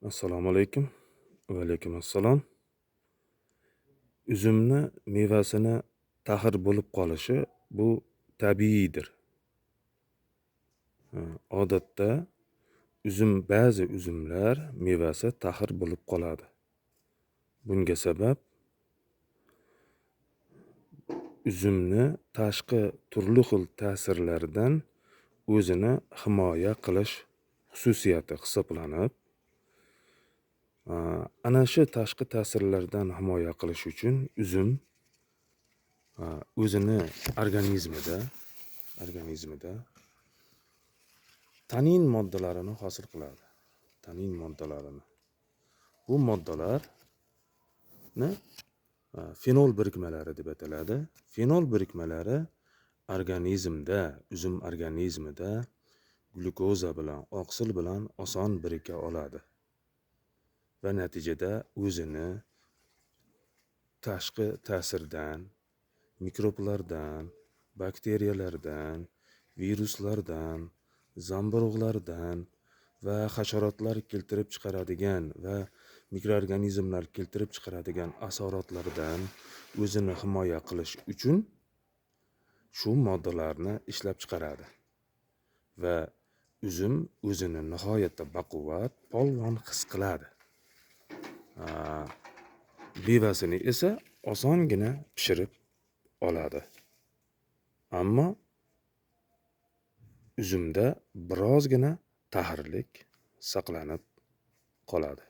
Assalomu alaykum. Va alaykum assalom. Uzumni mevasini taxir bo'lib qolishi bu tabiiydir. Odatda ba'zi uzumlar mevasi taxir bo'lib qoladi. Bunga sabab uzumni tashqi turli xil ta'sirlardan o'zini himoya qilish xususiyati hisoblanib, ana shu tashqi ta'sirlardan himoya qilish uchun uzum o'zini organizmida tanin moddalarini hosil qiladi. Tanin moddalarini. Bu moddalarni fenol birikmalari deb ataladi. Fenol birikmalari organizmda, uzum organizmida glyukoza bilan, oqsil bilan oson birika oladi. Va natijada o'zini tashqi ta'sirdan, mikroblardan, bakteriyalardan, viruslardan, zamburug'lardan va hasharotlar keltirib chiqaradigan va mikroorganizmlar keltirib chiqaradigan asoratlardan o'zini himoya qilish uchun shu moddalarni ishlab chiqaradi. Va uzum o'zini nihoyatda baquvvat, polvon his qiladi. Mevasini esa osongina pishirib oladi. Ammo uzumda birozgina taxirlik saqlanib qoladi.